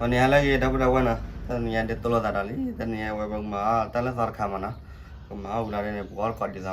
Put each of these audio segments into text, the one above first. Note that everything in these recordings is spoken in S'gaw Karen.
တနံၤညါလၢအဂ့ၤ ဒီပုၢ်ဒီဝဲၢ်နီၤ, တနံၤညါဒ်သိးလိာ်သးဒီးလံ, တနံၤညါဝဲပကမၤအီၣ်တၢ်လၢသီတခါမးနီၤ, ပကမၤအီၣ်ဝံၤလီၤဒ်န့ၣ် ပကအီၣ်တကိးဒ်သိးမးနီၤ, တနံၤ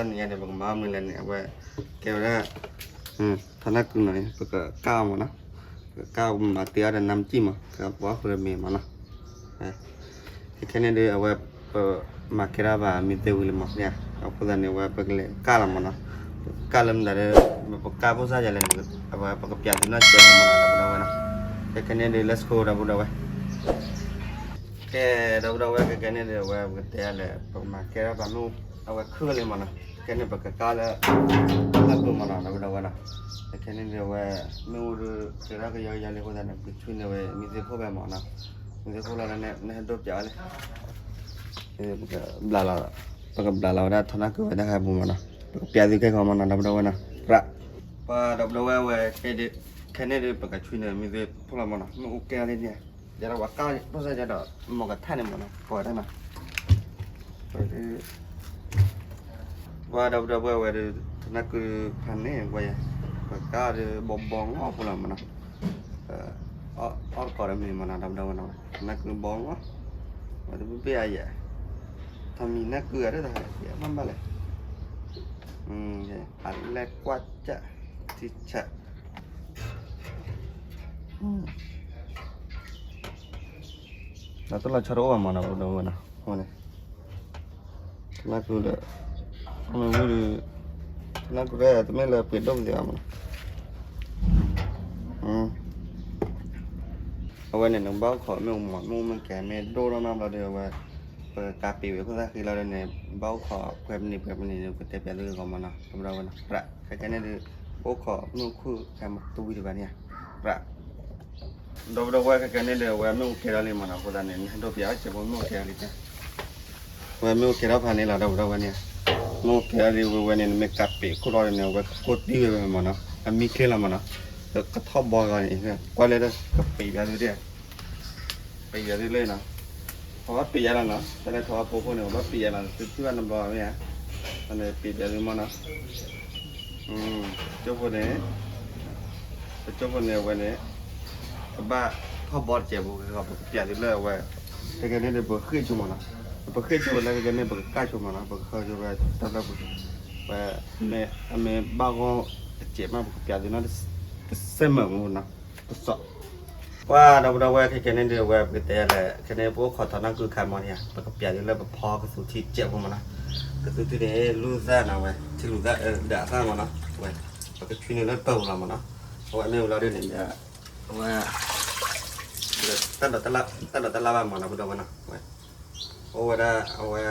ညါန့ၣ် ပကမၤအီၣ်မနုၤလဲၣ်န့ၣ် အဝဲ ကဲဝဲဒၣ် ထီနၢ်ကုနီၤ, ပကကၢ်အီၤမးနီၤ, ပကကၢ်အီၤ ပမၤတ့အီၣ်ဒီးနါမစံၣ်မး, ပကပှၤဃုာ်ဒီးမ့ၤမးနီၤ. ခဲခဲန့ၣ်ဒုး အဝဲ ပမၤကဲထီၣ်ဘၣ်မ့ၢ်သ့ဝံၤလံမး, အဃိသတးန့ၣ် အဝဲပကလဲၤကၢ်လီၤမးနီၤ, ပကၢ်လၢမတၤဒီး ပကၢ်ဖိစၢ်ယၤလဲၣ်န့ၣ် အဝဲပကပျးသုနီၢ်ကဲးမးနီၤ ဒီပုၢ်ဒီဝဲၢ်နီၤ. ခဲခဲန့ၣ်ဒုး let's go ဒီပုၢ်ဒီဝဲၢ်. ကဲ ဒီပုၢ်ဒီဝဲၢ် ခဲခဲန့ၣ်ဒုး အဝဲပကတဲလဲၣ် ပကမၤကဲထီၣ်ဘၣ်မ့ၣ်အူ အဝဲခုၣ်လံမးနီၤ, ခဲန့ၣ်ပကကၢ်လၢ လၢပူၤမးနီၤ ဒီပုၢ်ဒီဝဲၢ်နီၤ. ခဲခဲန့ၣ်ဒုး အဝဲ မ့ၣ်အူဒုး ကဲထီၣ်ကယီကယီလံအဃိသတးန့ၣ် ပကဆွံန့ၢ်ဝဲမ့ၢ်သ့ၣ်ဖိဖဲမးနီၤ, မ့ၢ်သ့ၣ်ဖိလီၤန့ၣ် နဟဲဒိပျးဝဲလံ ပကဘျးလီၤ, ပကဘျးလီၤဝဲဒၣ်ထီနၢ်ကုဝဲတၢ်ခါပူၤမးနီၤ, ပကပျးသုခဲကီးမးနီၤ ဒီပုၢ်ဒီဝဲၢ်နီၤ, ပြး. ပှၤဒီပုၢ်ဒီဝဲၢ်ဝဲ ခဲဒုး ခဲန့ၣ်ဒုး ပကဆွံန့ၢ်မ့ၢ်သ့ၣ်ဖိလီၤမးနီၤ, မ့ၣ်အူကဲထီၣ်လံန့ၣ်, ယဲဒီးပှၤကၢ်ဖိစၢ်ယၤဒီး မီၢ်ကထၣ်န့ၣ်မးနီၤ ပှၤတၢ်နီၤ ပှၤဒီပုၢ်ဒီဝဲၢ်ဝဲဒုး ထီနၢ်ကုဖးန့ၣ်ဝဲယဲ, ပကၢ်ဒုးဘီဘီငီၢ်ဖိလီၤမးနီၤ, အီၣ်တကိးဒီးမ့ၤမးနီၤ ဒီပုၢ်ဒီဝဲၢ်နီၤ, ထီနၢ်ကုဘီငီၢ်, ပှၤတဘ့ၣ်ဘ့ၣ်အယဲ, ထီမံၤနၢ်ကုဂၤဒၣ်တဟဲမးဘၣ်လဲၣ်, အလဲၣ်ကွၢ်စၢ်, ထံဆး ဒီးတလီၤဆီတအိၣ်ဘၣ်မးနီၤ ဒီပုၢ်ဒီဝဲၢ်နီၤ, အဃိန့ၣ် ထီနၢ်ကုဒီး မ့ၢ်ဝံၤဒီး ထီနၢ်ကုရဲၣ်တမ့ၢ်လၢပှ့ၤဒိၣ်ပသ့ဘၣ်မးနီၤ, အဝဲန့ၣ် နကဘၣ်အိၣ်ခိးမ့ၣ်အူမး မ့ၣ်အူမ့ၢ်ကဲ မ့ၢ်ဒိၣ်ထီၣ်နီတဘျီဒီး အဝဲ ပကကးပ့ၤဝဲအဃိသတးဃံလီၤဒီးန့ၣ် ဘၣ်အိၣ်ခိးပှဲၤမနုၤပှဲၤမနုၤန့ၣ် ပကတဲပျးသုဂီၢ်မးနီၤ ဒီပုၢ်ဒီဝဲၢ်နီၤ, ပြး ခဲခဲန့ၣ်ဒုး ပအိၣ်ခိးမ့ၣ်အူခုၣ်ခဲမးတဝံၤဒံးဘၣ်န့ၣ်ဧါ, ပြး ဒီပုၢ်ဒီဝဲၢ် ခဲခဲန့ၣ်ဒုး အဝဲမ့ၣ်အူကဲထီၣ်လံမးနီၤ, အဃိသတးန့ၣ် နဟဲဒိပျးအီၣ်စဲးဖိမ့ၣ်အူကဲထီၣ်လံ, အဝဲမ့ၣ်အူကဲထီၣ်ဖးန့ၣ်လီၤ ဒီပုၢ်ဒီဝဲၢ်န့ၣ်, မ့ၣ်အူကဲထီၣ်လံဝဲဝဲန့ၣ် နမ့ၢ်ကးပ့ၤခိၣ်ထီၣ်ဒီးန့ၣ် အဝဲကကိးတံၢ်ဝဲမးနီၤ, အမံချ့လီၤမးနီၤ, ကထီၣ်ဘီဂီၤန့ၣ် ကွၢ်လၢကပ့ၤပျးသုဒၣ် ပယီၤသုလၢနီၤ, ပဘၣ်ပယီၤလီၤနီၤ, တၢ်လၢထီၣ်အဖိခိၣ်န့ၣ် ပဘၣ်ပယီၤလီၤ သုထံၣ်ဘၣ်နဘျီမ့ၢ်ဧါ, ပယီၤသုမးနီၤ, ကၠိဖိန့ၣ်, ပကၠိဖိန့ၣ် အဝဲန့ၣ်, ပဘၣ်ထီၣ်ဘီတစဲးဖိ ပကပျးသုလၢအဝဲ, ခဲကဲန့ၣ်ဒီး ပဃ့ၢ်ဆိမးနီၤ, ပဃ့ၢ်ဆိဝဲလၢခဲကဲန့ၣ် ပကကၢ်ဆိမးနီၤ, ပကဃၢဆိဝဲတၢ်ဘျၢပူၤ, ဝဲ, အမ့ၢ်ဘၣ်ဂီၢ်တစဲးမး ပကပျးသုနီၤ, တစဲးမးမးနီၤ, တစီး ပှၤဒီပုၢ်ဒီဝဲၢ် ခဲကဲန့ၣ်ဒီး အဝဲပကတဲလဲၣ် ခဲန့ၣ် ပအိၣ်ခိးထီနၢ်ကုခါမးန့ၣ်ဧါ, ပကပျးသုလၢပဖီကသူထံစဲးဖိမးနီၤ, ကသူထံန့ၣ် လူၢ်သၣ်နီၤဝဲ ထံလူၢ်သၣ်ဒၣ်သၣ်မးနီၤ, ဝဲ, ပကဆွံန့ၢ်လၢပၢ်ပူၤလီၤမးနီၤ, အဝဲမ့ၢ်ဝံၤလီၤဒ်န့ၣ်ဒီး, အဝဲ, တၢ်ဒိးတၢ်လၢ်ဘၣ်မးနီၤ ပုၢ်ဒီဝဲၢ်နီၤ, ဝဲ အိၣ်ဝဲဒၣ်အဝဲ,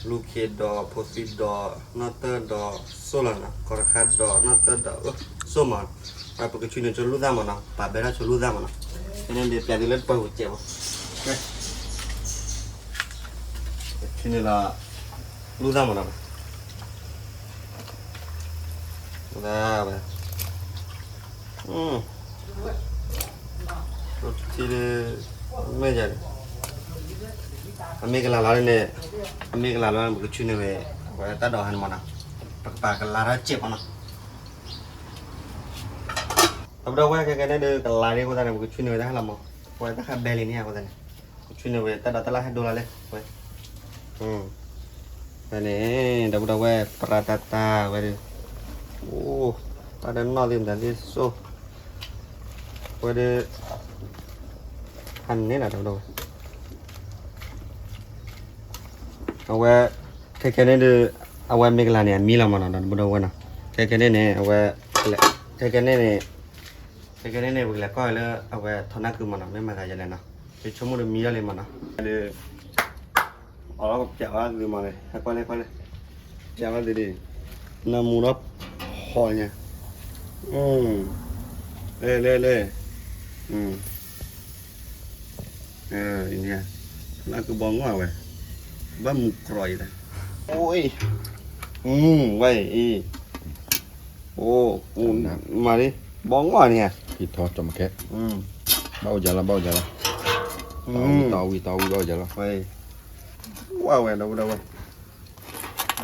လူၢ်ခ့ဒီး ဖိသံဒီး နီၢ်တၢၢ်ဒီး စိၢ်လီၤနီၤ, ကီတခါဒီး နီၢ်တၢၢ်ဒီး အၢ စိၢ်မး, ပကဆွံန့ၢ်ဆိလူၢ်သၣ်မးနီၤ, ပာ်ဘဲထီၣ်ဆိလူၢ်သၣ်မးနီၤ, ခဲန့ၣ်ဒီးပျးသုလၢပၢ်ပူၤစဲးဖိ, ဆွံန့ၢ်လီၤ, လူၢ်သၣ်မးနီၤ, လူၢ်သၣ်ဝဲ ထံဒုး, မ့ၢ်ယၤ, အမ့ၢ်ကလၤလီၤန့ၣ်, အမ့ၢ်ကလၤလီၤန့ၣ် ပကဆွံန့ၢ်ဝဲ, အဝဲတၢ်ဒိးဟဲန့ၣ်မးနီၤ, ပကပာ်ကလၤထီၣ်စဲးဖိနီၤ, ဒီပုၢ်ဒီဝဲၢ် ခဲကဲန့ၣ်ဒီး ကလၤဒ်အဃိသတးန့ၣ် ပကဆွံန့ၢ်ဝဲတၢ်ဟဲလီၤမး, အဝဲတၢ်ဃၢ်ဘဲလံန့ၣ်အဃိသတးန့ၣ်, ပကဆွံန့ၢ်ဝဲတၢ်ဒိးတၢ်လၢ်ဟဲဒိလီၤလံ, ဝဲ ဝဲန့ၣ်, ဒီပုၢ်ဒီဝဲၢ် ပြးတၢ်တၢ်ဝဲဒီး, အိၣ်, တၢ်ဒီးနီၢ်သ့ၣ်မတၤသ့ၣ်စိၢ်, ဝဲဒီး, ဖးန့ၣ်လီၤ ဒီပုၢ်ဒီဝဲၢ်, အဝဲ, ခဲကဲန့ၣ်ဒီး, အဝဲမ့ၢ်ကလၤန့ၣ် အမံလီၤမးနီၤ ဒီပုၢ်ဒီဝဲၢ်နီၤ, ခဲကဲန့ၣ်န့ၣ် အဝဲ, ခဲကဲန့ၣ်န့ၣ်, ခဲကဲန့ၣ်န့ၣ် ပကလဲၤကွၢ်ဝဲလၢ အဝဲထီနၢ်ကုမးနီၤ မ့ၢ်မၤသးယလဲၣ်နီၤ, ယဆိကမိၣ်ဒီးမံလီၤလံမးနီၤ, ဒီး အီၣ်လီၤပျးဝဲသုး မးလဲၣ် ဟဲကွၢ်လဲၣ်ကွၢ်လဲၣ်, ပျးဝဲသုးဒ်, နၢမူထီၣ်ဖီညါ, လဲၤလဲၤလဲၤ, နၢ်ကုဘီငီၢ်ဝဲ, ဘၣ်မူကြီအံၤလဲၣ်, အိၣ်အံၤ, ဝဲအံၤ, အိၣ်, မၤလံ, ဘီငီၢ်န့ၣ်ဧါ, ဘၣ်အိၣ်ယၤလီၤ ဘၣ်အိၣ်ယၤလီၤ, တဝံၤတဝံၤဘၣ်အိၣ်ယၤလီၤ, ဝဲ, ဝဲဒီပုၢ်ဒီဝဲၢ်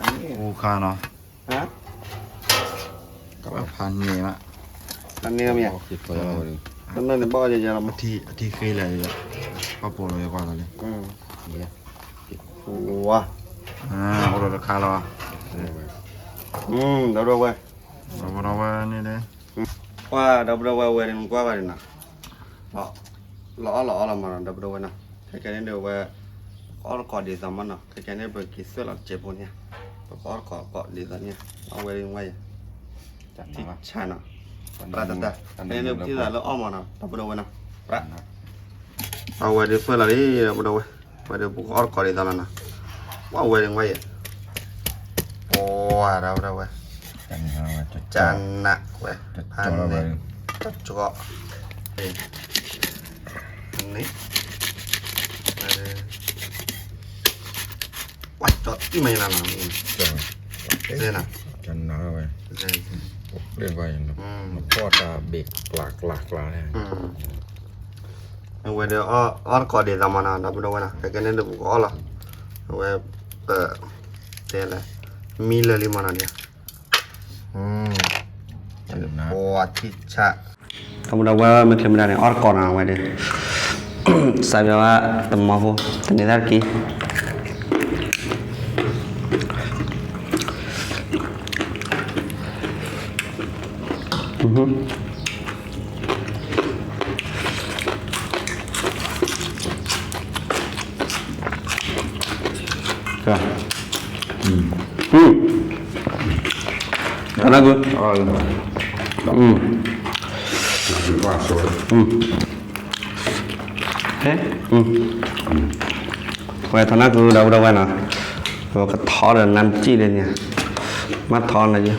အိၣ်ခါနီၤ, ကဘၣ်ဖးန့ၢ်မး, ဖးန့ၢ်မး, က့ၤထီၣ်ယၤလီၤဝဲဒီး, န့ၣ်ဘၣ်ယဲလီၤမး, အထံဃ့လဲၣ်, ပၣ်ပိာ်လီၤယကွၢ်လီၤလံ, ဝါ, အိၣ်ဒီးတခါလီၤ, ဒီပုၢ်ဒီဝဲၢ်, ဒီပုၢ်ဒီဝဲၢ်န့ၣ်, ကွၢ်ဒီပုၢ်ဒီဝဲၢ်ဝဲန့ၣ် ကွၢ်ဘၣ်န့ၣ်နီၤ, လီၤအီၣ်လီၤအီလီၤမးနီၤ ဒီပုၢ်ဒီဝဲၢ်နီၤ, ခဲကဲန့ၣ်ဒီးဝဲ အီၣ်တကိးဒ်သိးမးနီၤ, ခဲကဲန့ၣ် ပက့ၤသွဲၣ်လီၤတစဲးဖိန့ၣ်, ပကအီၣ်တကိးကိးဒ်သိးန့ၣ်, အဝဲဒ်ဝဲယဲ, ထံဆၣ်နီၤ, ပြၢ်တၢ်တၢ်, ဖဲန့ၣ်ပထံၣ်သးလၢအီၣ်မးနီၤ ဒီပုၢ်ဒီဝဲၢ်နီၤ, ပြၢ်, အဝဲဒ်သွဲၣ်လီၤလံ ဒီပုၢ်ဒီဝဲၢ်, ဝဲဒ်ပကအီၣ်တကိးဒ်သိးလီၤနီၤ, ဝဲဒ်ဝဲယဲ, ပှၤဒီပုၢ်ဒီဝဲၢ်, ကနးဝဲ, ဖးန့ၣ်, တကီၢ်, န့ၣ် ပှၤကၠီတံၢ်မးယလီၤနီၤ, ကနးဝဲ, ဖီၣ်တၢ်ဘ့ၣ်ကျးကျးကျးန့ၣ်, အဝဲဒီးအီၣ်တကိးဒ်သိးမးနီၤ ဒီပုၢ်ဒီဝဲၢ်နီၤ, ခဲကဲန့ၣ်ဒီးပကအီၣ်လီၤ, အဝဲ, တဲလဲၣ်, မံလၢာ်လံမးနီၤဒ်, ပှၤထံဆၣ်, ဒီပုၢ်ဒီဝဲၢ်မ့ၢ်ချ့မ့ၢ်ဒၣ်န့ၣ် အီၣ်တကိးနီၤဝဲဒီး, စးဘျီဝဲ, တမီဖိ, တန့ၤသၣ်တက့ၢ် အနၢ်ကု, ဝဲထီၣ်နၢ်ကုဒီပုၢ်ဒီဝဲၢ်နီၤ, ပကထီဒီးနါတစံၣ်လၢန့ၣ်, မ့ၢ်ထီနၤယဲ,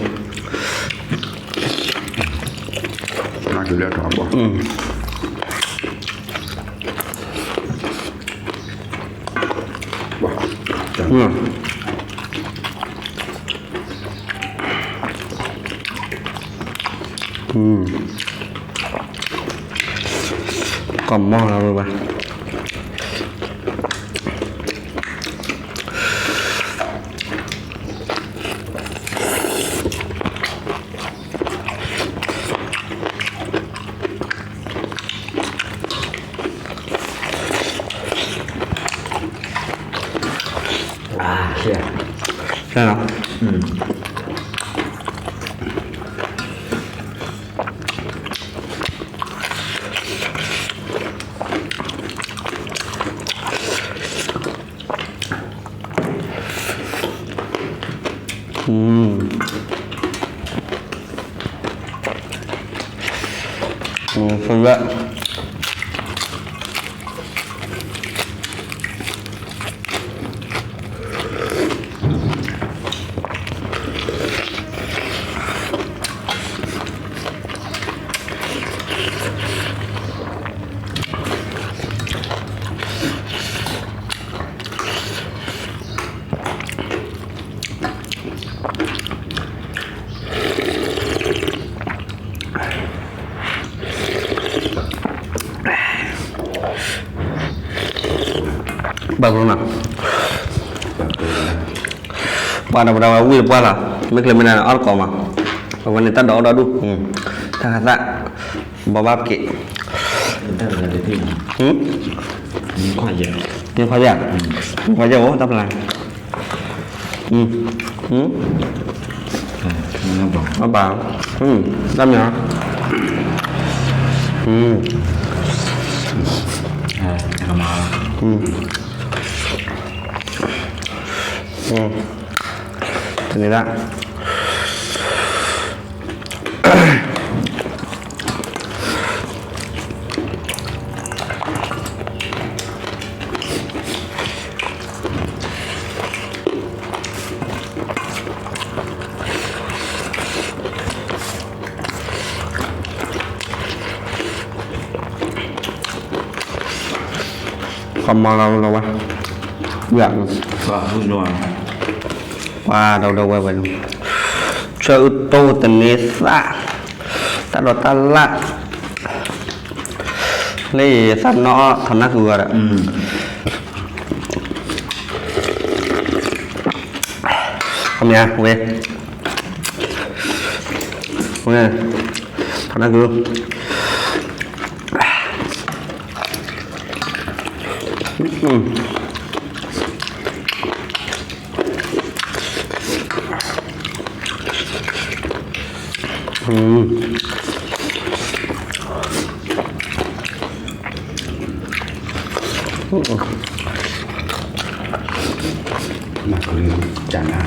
နၢ်ကုလၢထီဘၣ် ကီၢ်မီၢ်လီၤဝဲ, ဘၣ်ဘျီနီၤ, ပှၤဒီးပှၤဝံၢ်တပှၢ်လီၤ, မ့ၢ်ချ့မ့ၢ်ဒၣ်န့ၣ် အီၣ်တကိးမး, အဝဲန့ၣ်တၢ်ဒိးအိၣ်ဒီဒူၣ်, တၢ်ဃးသၣ်, ဘီဘၣ်ပက့ၢ်, မ့ၢ်ခွါယဲၢ်, မ့ၢ်ခွါယဲၢ်အိၣ်တၢ်ဖျါ, ဘၣ်, တၢ်မ့ၢ်, တန့ၤဒၣ် ခီမီလီၤလီၤဝဲ, ပှၤဒီးဒီးဝဲဝဲ, ဆၢအုးတိၢ်တန့ၤသၣ်, တၢ်ဒိးတၢ်လၣ်, လၢယသးနီၣ်ထီၣ်နၢ်ဟူဂၤဒီး, ခီမီဝဲ, ဝဲ, ထီၣ်နၢ်ဟူ, อืม อืม อืม မၤကလုၢ် ကၢ်နၢ်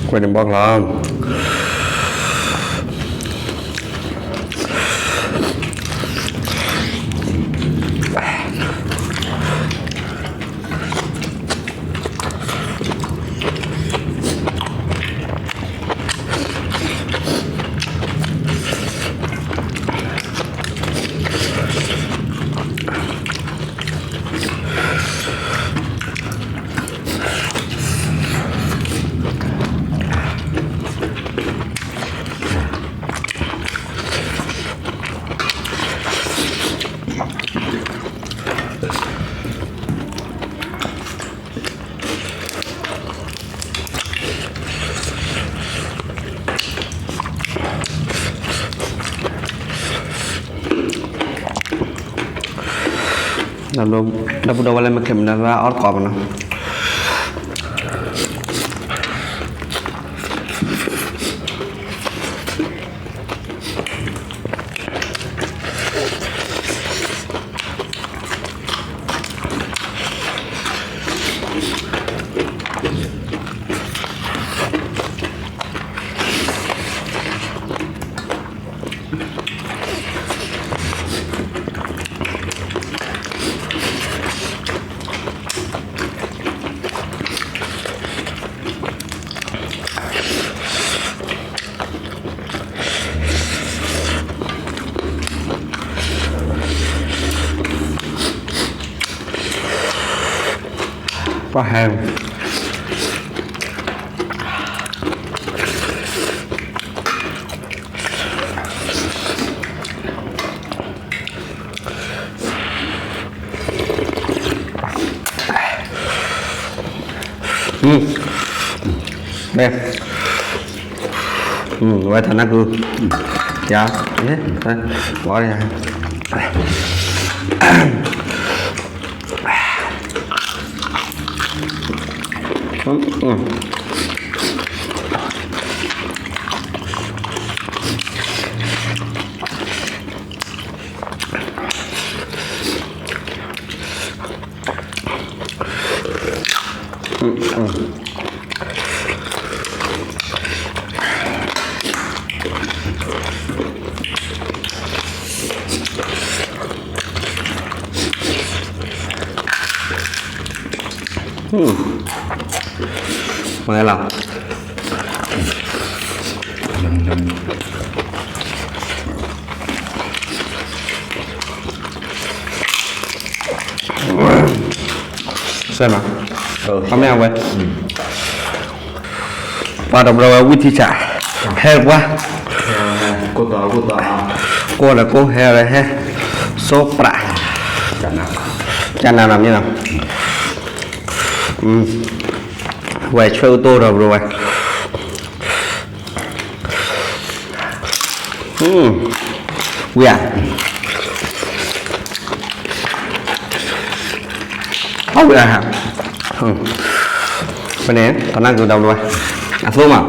ကွဲးန့ၣ်ဘီကလီၤ ဒီပုၢ်ဒီဝဲၢ်လၢမ့ၢ်ချ့မနုၤလၢအီၣ်တကိးမနီၤ ပှၤဟဲ ဝဲထနၢ်ကု ယၤ ဝဲ မၤလီၤ စဲမး ခီမ့ၢ်အဝဲ ပှၤဒီးဘျီဝဲဝံထံဆး ဟဲပှၤ ကိၢ်ဒီးကိၢ်ဟဲဒီးဟဲ စိပြး ကနၤနီၤမ့ၢ်နီၤ ဝဲဆွဲအိၣ်တိၢ်ဒီးဘျီဝဲ ဝံဧါ အဝံဧါ ဖဲန့ၣ် တနၢ်ကုဒီးဘျီဝဲ အသိမး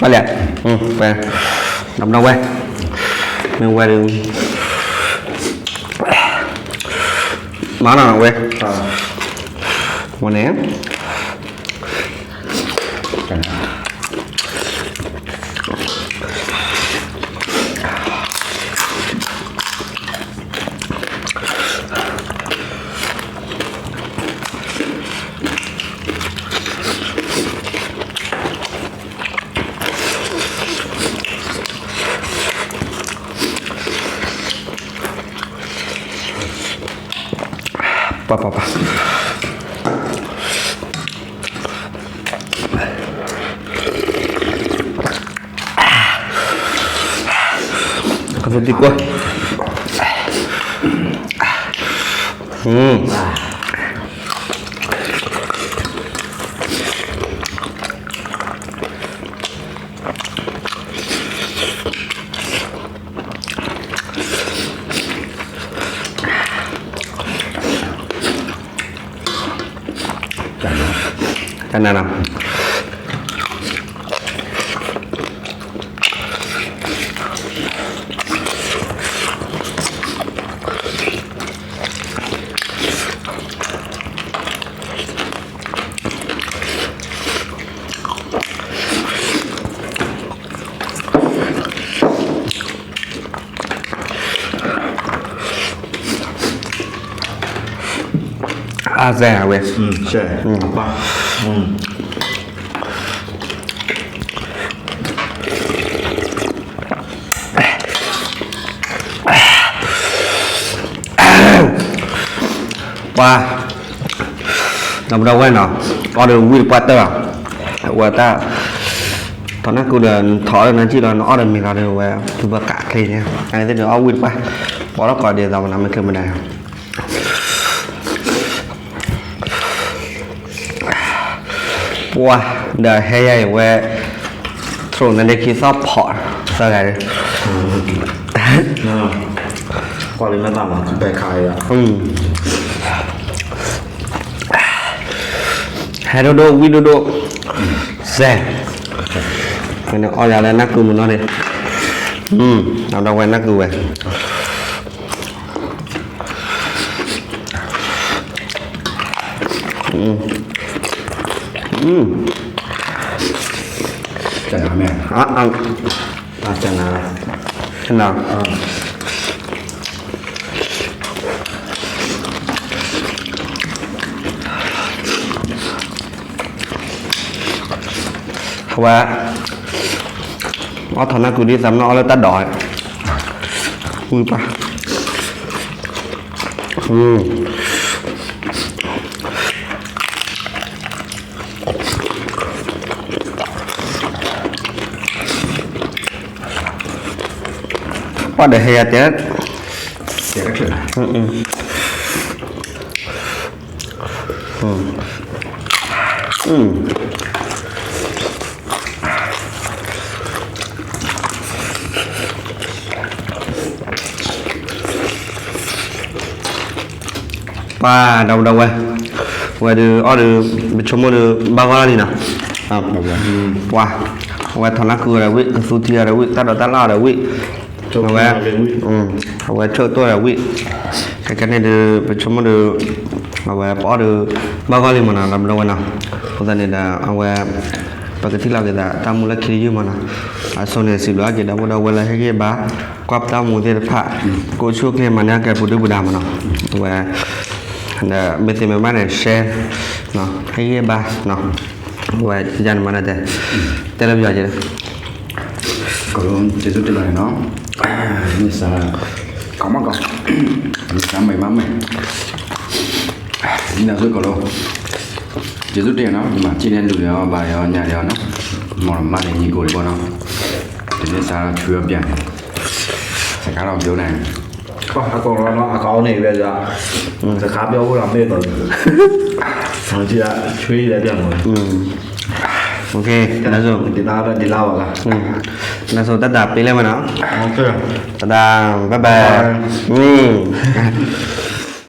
ဘၣ်လဲၣ် ဒီးဘျီဝဲ မ့ၢ်ဝဲဒုး မၤနီၤဝဲ ဝဲန့ၣ် ပၢ်ပၢ်ပၢ် ကသံၣ်သံၣ်ကွၢ် อืม တၢ်နၤနီၤ အါစဲဝဲ ပှၤ ဒီပုၢ်ဒီဝဲၢ်နီၤ အီၣ်ဒီးဝံၣ်တပှၢ်တၢၢ်လီၤ ဝဲတၢ် ထီၣ်နၢ်ကူဒီး နထီၣ်အီၣ်ဒီးနၤကံၣ်လီၤ နအီၣ်ဒီးမ့ၤလီၤဒီးဝဲ သုဘၣ်ကးချ့န့ၣ် အန့ၣ်သ့ၣ်ဒီးအီၣ်ဝံၣ်တပှၢ် ပှၤလီၢ်ကီးဒ်သိးမနုၤမ့ၢ်ချ့မနုၤ ပှၤ ဒီးဟဲယၤအံၤဝဲ သရိာ်နါဒ့ခံသီၣ်ဖီး သၢဂၤဒီး ကွၢ်လၢမဲာ်သၣ်မး ဘဲခါအံၤ ဟဲဒိၣ်ဒိၣ် ဝံၣ်ဒိၣ်ဒိၣ် စဲ အီၣ်ယၤလၢနၢ်ကူမုၢ်နီၤန့ၣ် အဒီးဝဲနၢ်ကူဝဲ တၢ်နၤမ့ၢ် တၢ်နၤ အဝဲ အီၣ်ထီၣ်နၢ်ကူဒ်သးမနီၣ်အီၣ်လၢတၢ်ဒိး ဝံၣ်ပှၢ် ပှၢ်ဒီးဟဲယၤတဲ ပှၤဒီပုၢ်ဒီဝဲၢ် ဝဲဒုးအီၣ်ဒီး ပဆိကမိၣ်ဒီး ဘၣ်ဂီၢ်လံနီၤ ပှၤ အဝဲထီၣ်နၢ်ကူဒီးဝံၣ် ကသူထံဒီးဝံၣ် တၢ်ဒိးတၢ်လၣ်ဒီးဝံၣ် အဝဲ အဝဲဆၢကတီၢ်ဒီးဝံၣ် ခဲကနံၣ်ဒီး ပဆိကမိၣ်ဒီး အဝဲပအီၣ်ဒီး ဘၣ်ဂီၢ်လံမနီၤ ဒီပုၢ်ဒီဝဲၢ်နီၤ အဃိသတးန့ၣ်ဒီး အဝဲ ပကထံၣ်လိာ်က့ၤသးတၢ်မူလၢခံတယုၢ်မနီၤ အဆိန့ၣ်စံးဘျုးက့ၤဒီပုၢ်ဒီဝဲၢ်လၢဟ့ၣ်ဂံၢ်ဘါ ကွၢ်ပတၢ်မူသ့ၣ်တဖၣ် ကိးဆူၣ်ချ့မၤန့ၢ်ကဲပူၤဒုၣ်ပူၤဒါမနီၤ အဝဲ ဒီးမ့ၢ်သ့မ့ၢ်ဘၣ်န့ၣ် share ဟ့ၣ်ဂံၢ်ဘါ အဝဲယန့ၣ်မနီၤတဲ တဲလၢပယီၤက့ၤ ကီး ကျေးဇူးတင်ပါတယ်နော် မ့ၢ်စး ကီးမးကီး မ့ၢ်စးမဲာ်မးမဲာ် ဒီးစုကီး ကျေးဇူးတင်နော် ဒီမှာကြည့်တဲ့လူတွေရော ဘာရော ညာတွေရောနော် မောင်မနဲ့ညီကိုတွေပေါ့နော် ဒီနေ့စားတော့ချွေးတော့ပြန်တယ် စကားတော့ပြောနိုင်တယ် အကုန်လုံးတော့အကောင်းနေပြီဗျာ စကားပြောဖို့တော့မေ့သွားပြီ ဆင်ကြီးကချွေးလည်းပြန်လို့ โอเค ဒီနောက်ဆို ဒီလောက်တော့ဒီလောက်ပါလား နောက်ဆိုတတ်တာပေးလိုက်မယ်နော် တတ်တာ bye bye อืม